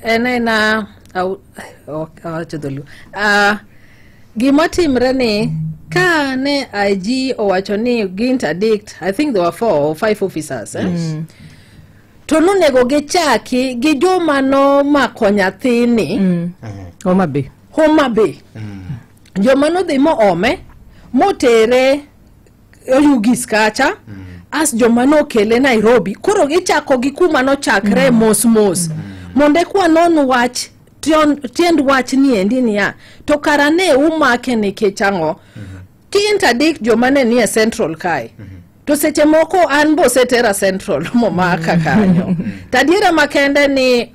En ena awacho dholuo. Gima timre ni ka ne IG owacho ni gi interdict, I think there were four or five officers, eh? To nonego gichaki gi joma nomako nyathini. Homa Bay. Homa Bay. Joma nodhi moome motere Oyugis kacha as joma nokele Nairobi. Koro gichako gi kuma nochakre mos mos mondo eka wanon wach tiend wach ni endi niya to kara ne umake nikech ang'o ki interdict joma ne nie Central kae. To seche moko an bo osetera Central momaka kanyo. To adiera makende ni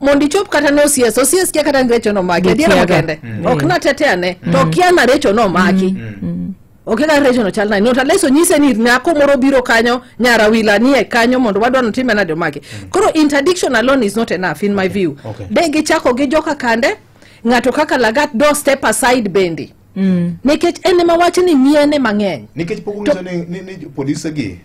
mondo ichop kata ne OCS, OCS kia kata ni Recho nomaki. Adiera Gikiaga. makende ok natetea ne to kia na Recho nomaki. Ok ka Recho no chal nade, not unless onyise ni nyako moro biro kanyo, nyara wila nie kanyo mondo wadwa notime nade omaki. Koro interdiction alone is not enough in my view. De gichako gi joka kande ng'ato kaka Lagat do step aside bende nikech en ema wach ni miene mang'eny. Nikech pok ung'iso ni polise gi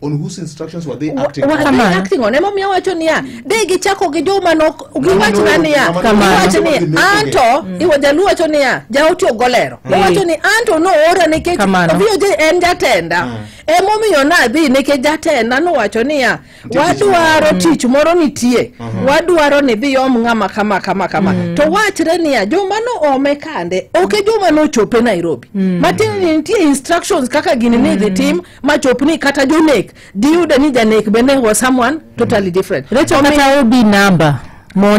on whose instructions were they acting were on? they Kamano. acting on? Emomiyo awacho niya de gichako gi joma nok giwachna niya Ng'ama giwach ni anto iwa jaluo wacho niya jaoti ok golero. Owacho ni anto noora nikech Kamano. VOJ en jatenda, emomiyo nadhi nikech jatenda nowacho niya Nitie tich. Wadwaro tich moro nitie, wadwaro ni dhi om ng'ama kama kama kama. To wachre niya joma noome kande ok e joma nochope Nairobi. Matiende ni nitie instructions kaka gini ni dhi tim machop ni kata jonek diyude ni janek bende was someone totally different. Recho Omiyo- kata OB number mondo